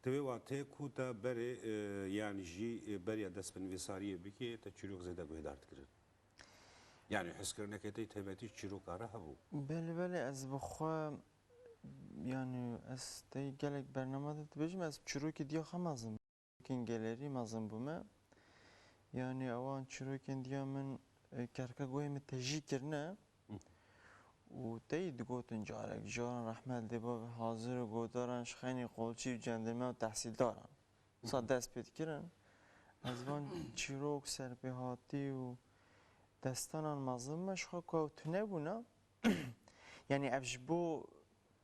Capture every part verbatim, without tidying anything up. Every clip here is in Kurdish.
Di wê wateyê ku te berê, e, yanî jî, e, beriya dest bi nivîsariyê bikê, te çîrok zêde guhdar dikirin. Yanî hezkirineke te taybetî çîroka re hebû. Belê, belê, ez bi xwe, yanî ez tey gelek bername de dibêjim, ez çîrokê diya xwe mezin bûm. Çîrokên gelerî mezin bûme. Yanî ewan çîrokên diya min, e, kerke guhê min tejî kirine. Hı. Û tey digotin carek, caran rehmet lê bavê hazir û godaran ji xeynî qolçî û cendirme û tehsîldaran. Wisa dest pê dikirin. Ez van çîrok, serpêhatî û destanan mezin me, ji xwe ku ew tune bûna. Yanî ev ji bo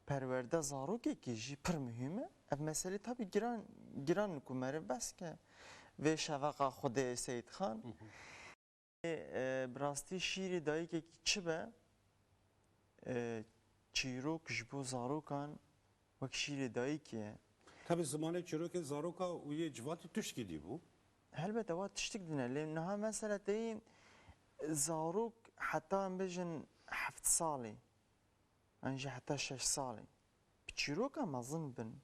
perwerde zarokekî jî pir muhîm e. Ev meselê tabî giran, giran ku meriv behs ke. Vê şeveqa Xwedê Seyîd Xan. Hı hı. E, bi rastî şîrê dayikekî çi be? E, çîrok ji bo zarokan wek şîrê dayikê ye. Tabi zimanê çîrokê zaroka û yê civatî tiştkî dî bû. Helbet ewa tiştik din e. Lê niha mesela teyî zarok heta em bêjin heft salî. An jî heta şeş salî bi çîroka mezin bin,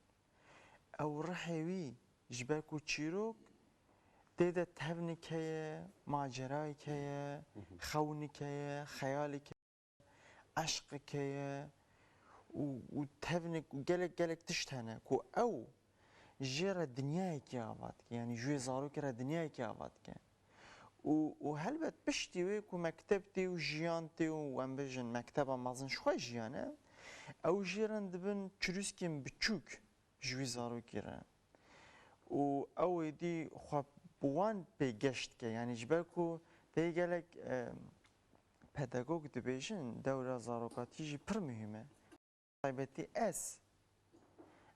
ew rihê wî, ji ber ku çîrok tê de tevnik heye, macerayek heye, Hı hı. xewnik heye, xeyalek heye, eşqek heye û, û tevnik û gelek, gelek tişt hene ku ew jê re dinyayekî ava dike, yanî ji wê zarokê re dinyayekî ava dike. Û, û helbet piştî wê ku mekteb tê û jiyan tê û em bêjin mekteba mezin ji xwe jiyan e, ew jê re dibin çirûskên biçûk ji wî zarokî re. Û ew êdî xwe bi wan pêgeş dike. Yanî ji ber ku tê gelek, e, pedagog dibêjin, dewra zarokatî jî pir muhîm e. Taybetî ez.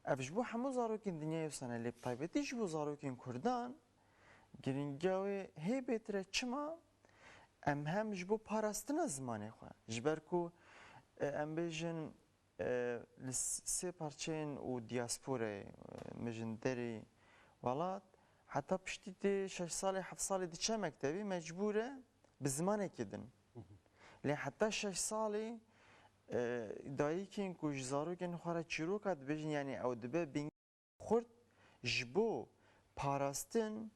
Ev ji bo hemû zarokên dinyayê wisa ne, lê bi taybetî ji bo zarokên kurdan giringiya wê hê bêtir e. Çima? Em hem ji bo parastina zimanê xwe, ji ber ku, e, em bêjin, e, li s-, sê parçeyên û diasporayê, e, mijin derê welat, heta piştî tê şeş salê, heft salê diçe mektebî, mecbûr e bi zimanekê din. Hı hı. Lê heta şeş salî, e, dayikên ku ji zarokên xwe re çîroka dibêjin, yanî ew dibe bîn xurt ji bo parastin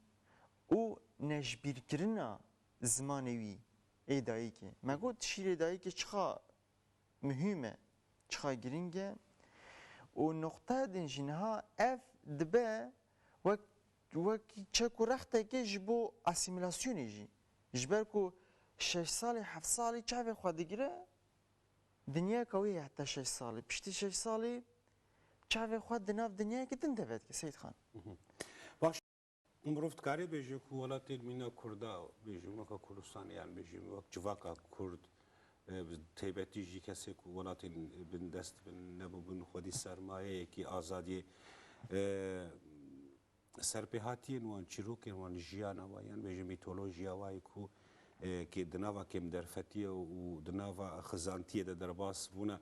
û nejbîrkirina zimanê wî ê dayikê. Me got şîrê dayikê çiqa muhîm e, çiqa giring e. Û noqteya din jî niha ev dibe wek, wek çek û rextekê ji bo asîmîlasyonê jî. Ji ber ku şeş salî, heft salî çavê xwe digire, dinyayeka wê ye heta şeş salî. Piştî şeş salî çavê xwe di nav dinyayekî din de vedike, Seyîd Xan. Mhm. Baş, mirov dikare bêje ku welatên mîna Kurda, bêjim weka Kurdistanê, yan bêjim wek civaka Kurd, e, bi taybetî jî kesê ku welatên bindest bin, nebûbin xwedî sermayeyekî azadiyê, e, serpêhatiyên wan, çîrokên wan, jiyana wan, yan bêjim mîtolojiya wayê ku, e, kê di nava kêmderfetiyê û di nava xizantiyê de derbas bûne,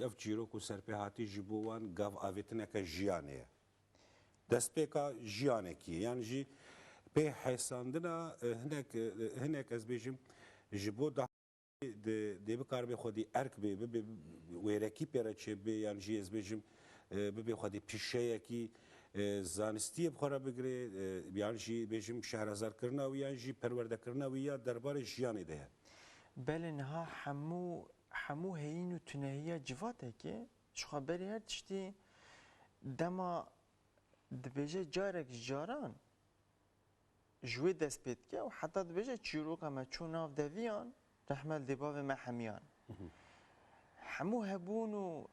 ev çîrok û serpêhatî ji bo wan gav avêtineke jiyanê ye. Destpêka jiyanekî ye. Yan jî pê hesandina, e, hinek, e, hinek ez bêjim ji bo da-, Dê, dê bikaribe xwedî erk bê, bibe wêrekî pê re çêbê, yan jî ez bêjim, e, bibe xwedî pîşeyekî, e, zanistiyê bi xwe re bigire, e, yan jî bêjim şehrezarkirina wî, yan jî perwerdekirina wî ya derbarê jiyanê de ye. Belê, niha hemû, hemû heyîn û tunehiya civatekê ji xwe berî her tiştî dema dibêje carek ji caran, ji wê dest pê dike û heta dibêje çîroka me çû nav deviyan, rehmet lê bavê me hemiyan. Mhm. Hemû hebûn û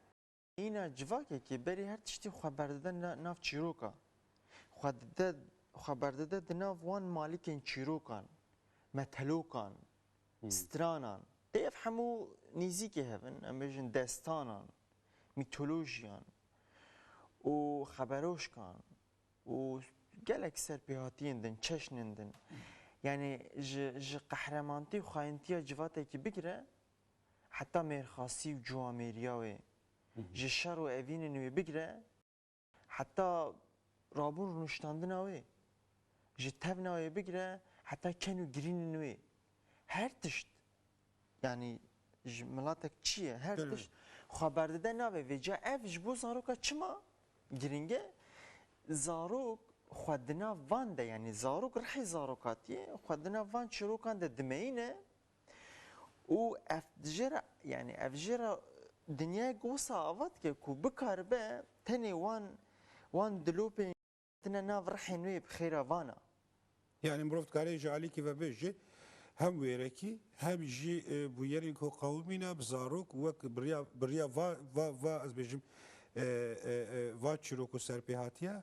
îna civakekê berî her tiştî xwe berdide na-, nav çîroka. Xwe dide, xwe berdide di nav wan malikên çîrokan, metelokan, Hmm. stranan. Tê ev hemû nêzîkê hev in, em bêjin destanan, mîtolojiyan û xeberoşkan û gelek serpêhatiyên din, çeşnên din. Yanî ji, ji qehremantî û xayintiya civatekî bigire, heta mêrxasî û ciwamêriya wê, Hı hı. ji şer û evînên wê bigire, heta rabûn rûniştandina wê, ji tevna wê bigire, heta ken û girînên wê. Her tişt, yanî ji milatek çi ye, her Belê. tişt xwe berdide navê vê. Ca ev ji bo zaroka çima giring e? Zarok xwe di nav van de, yanî zarok rihê zarokatiyê xwe di nav van çîrokan de dimeyîne û ev jê re, yanî ev jê re dinyayek wisa ava dike ku bikaribe tenê wan, wan dilopên tine nav rihên wê bi xêra vana. Yani mirov dikare ji alîkî ve bêje hem wêrekî hem jî e, bûyerên ku qewimîne bi zarok wek biriya, biriya va, va, va ez bêjim e, e, e, va çîrok û serpêhatiye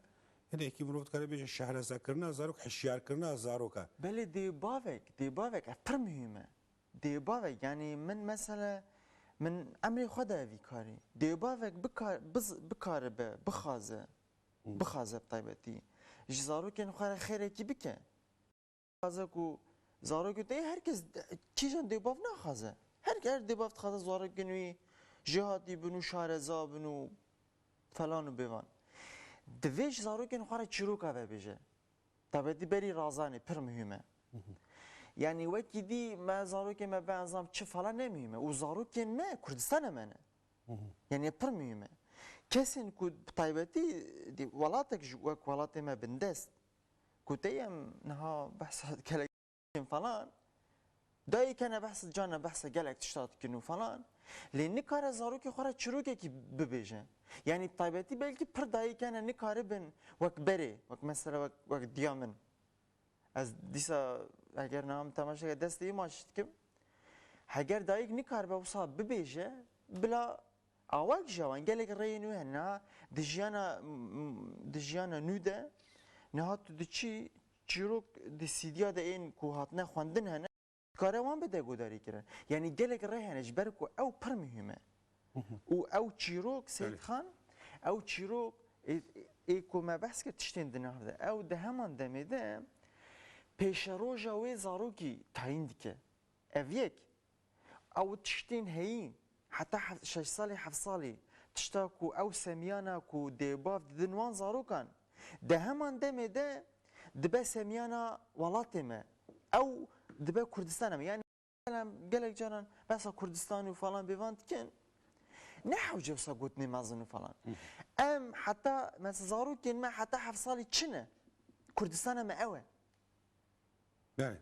hinekî mirov dikare bêje şehrezekirina zarok, hişyarkirina zaroka. Belê dê bavek, dê bavek ev pir muhîm e. Dê bavek, yanî min mesele, min emrê xwe daye vî karî. Dê bavek bikar, biz, bikaribe, bixwaze, bixwaze bi taybetî ji zarokên xwe re xêrekî bike. Dixwaze ku zarokê te yê her kes, kîjan dêbav naxwaze. Her, her dêbav dixwaze zarokên wî jêhatî bin û şareza bin û falan û bêvan. Divê ji zarokên xwe re çîroka vebêje. Taybetî berî razanê pir muhîm e. Yanî wekî dî me zarokên me ben zam çi falan ne muhîm e. Û zarokên me Kurdistana me ne. Yanî pir muhîm e. Kesên ku bi taybetî dî welatek ji wek welatê me bindest, ku tê em niha behsa gelek dikin falan, dayîk hene behsa can e, behsa gelek tişta dikin û falan. Lê nikare zarokê xwe re çîrokekî bibêje. Yanî bi taybetî belkî pir dayîk hene nikaribin wek berê, wek mesela wek, wek diya min. Ez dîsa eger niha min temaşeke destê wî maç dikim. Heger dayîk nikaribe wisa bibêje, bila awak ji wan gelek rêyên wê hene. Niha di jiyana, m-, m-, di jiyana nû de niha tu diçî çîrok di sîdiya de ên ku hatine xwendin hene, dikare wan bide guhdarîkirin. Yanî gelek rê hene ji ber ku ew pir muhîm e. Û ew çîrok, Seyîd Xan, ew çîrok ê, ê ku me behs kir tiştên di nav de. Ew di heman demê de pêşeroja wê zarokî tayîn dike. Ev yek. Ew tiştên heyî, heta hef-, şeş salî, heft salî, tişta ku ew semiyana ku dêbav didin wan zarokan, di heman demê de dibe semiyana welatê me. Ew dibe Kurdistana me. Yanî gelek caran behsa Kurdistan û falan bêvan dikin. Ne hewce wisa gotinê mezin û falan. Em heta, mesela zarokên me heta heft salî çi ne? Kurdistana me ew e. Yani.